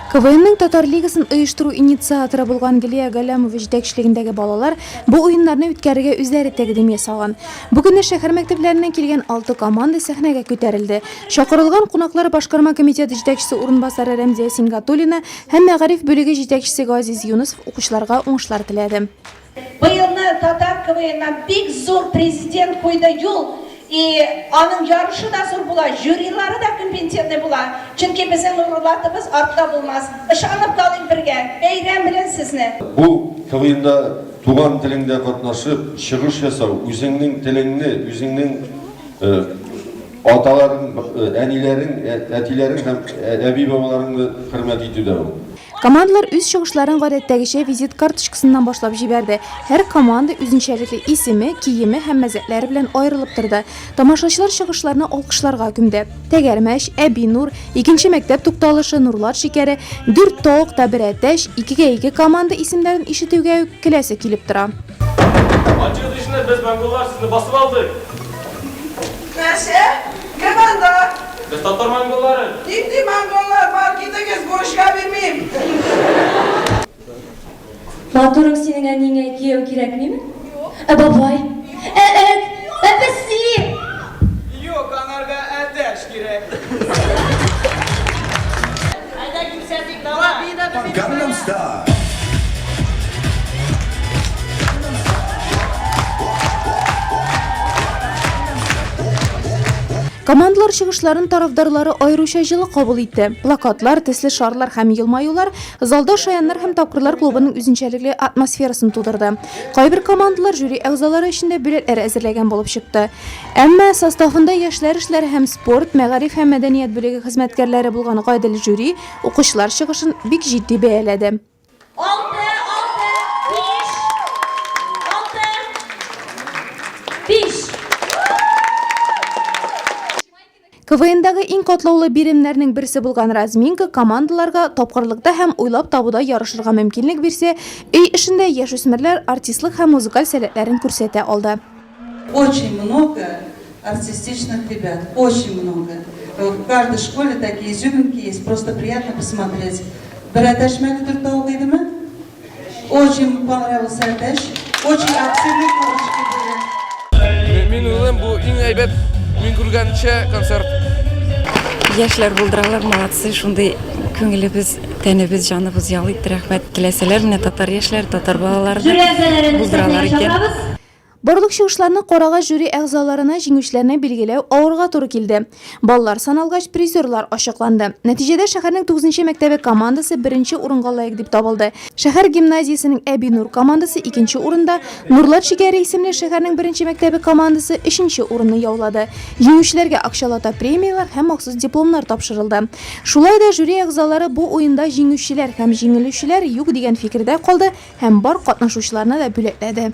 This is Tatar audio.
КВНның Татар лигасын оештыру инициаторы булган Гөлия Галләмова җитәкчелегендәге балалар бу уеннарны үткәрергә үзләре тәкъдим ясаган. Бу көнне шәһәр мәктәпләреннән килгән алты команда сәхнәгә күтәрелде. Чакырылган кунаклар башкарма комитеты җитәкчесе урынбасары Рәмзия Сингатуллина һәм мәгариф бүлеге җитәкчесе Газиз Юнысов укучыларга уңышлар теләде. Быелны татар КВНнан бик зур президент куйды юл и аның ярышы да зур була, жюрилары да компетентный була, чөнки безнең Нурлатыбыз артта булмас. Ышанып калыйк бергә! Бәйрәм белән сезне! Бу КВНда туган телеңдә катнашып, чыгыш ясау, үзеңнең телеңне, үзеңнең аталарың, әниләрең, әтиләрең һәм әби-бабаларыңны хөрмәт итү дә ул. Командалар үз чыгышларын гадәттәгечә визит карточкасыннан башлап җибәрде. Һәр команда үзенчәлекле исеме, киеме һәм мәзәкләре белән аерылып торды. Тамашачылар чыгышларны алкышларга күмде. Тәгәрмәч, Әби Нур, Икенче мәктәп тукталышы, Нурлат шикәре, Дүрт тавык та бер әтәч, Икегә ике команда исемнәрен ишетүгә үк көләсе килеп тора. Ачыгыз ишекне, без монголлар, сезне басып алдык! Нәрсә? Кем анда? Без татар монголлары. Нинди монголлар, бар китегез, бурычка бирмим. Матурым, синең әниеңә кияү кирәкмиме? Юк. Ә бабай? Ә эт? Ә песи? Юк, анарга әтәч кирәк. Әйдә күрсәтик, давай. Gangnam Style. Командалар чыгышларын тарафдарлары аеруча җылы кабул итте. Плакатлар, төсле шарлар һәм елмаюлар залда Шаяннар һәм тапкырлар клубының үзенчәлекле атмосферасын тудырды. Кайбер командалар жюри әгъзалары өчен дә бүләкләр әзерләгән булып чыкты. Әмма составында яшьләр эшләре һәм спорт, мәгариф һәм мәдәният бүлеге хезмәткәрләре булган гадел жюри укучылар чыгышын бик җитди бәяләде. Алты, алты, биш, алты, биш. КВНдагы иң катлаулы биремнәрнең берсе булган разминка командаларга тапкырлыкта һәм уйлап табуда ярышырга мөмкинлек бирсә, өй эшендә яшүсмерләр артистлык һәм музыкаль сәләтләрен күрсәтә алды. Очень много артистичных ребят, очень много. В каждой школе такие изюминки есть, просто приятно посмотреть. Бер әтәч мәле дүрт тавык идеме? Очень понравился әтәч, очень активные курочки были. Мин уйлыйм, бу иң әйбәт мин күргәнчә концерт. Яшьләр булдыралар, молодцы, шундый күңелебез, тәнебез, җаныбыз ял итте, рәхмәт. Теләсәләр, менә татар яшьләре, татар балалары да булдыралар икән. Барлык чыгышларны карагач, жюри әгъзаларына җиңүчеләрне билгеләү авырга туры килде. Баллар саналгач, призерлар ачыкланды. Нәтиҗәдә шәһәрнең тугызынчы мәктәбе командасы беренче урынга лаек дип табылды. Шәһәр гимназиясенең Әбинур командасы икенче урында, Нурлат шикәре исемле шәһәрнең беренче мәктәбе командасы өченче урынны яулады. Җиңүчеләргә акчалата премияләр һәм махсус дипломнар тапшырылды. Шулай да жюри әгъзалары бу уенда җиңүчеләр һәм җиңелүчеләр юк дигән фикердә калды һәм бар катнашучыларны да бүләкләде.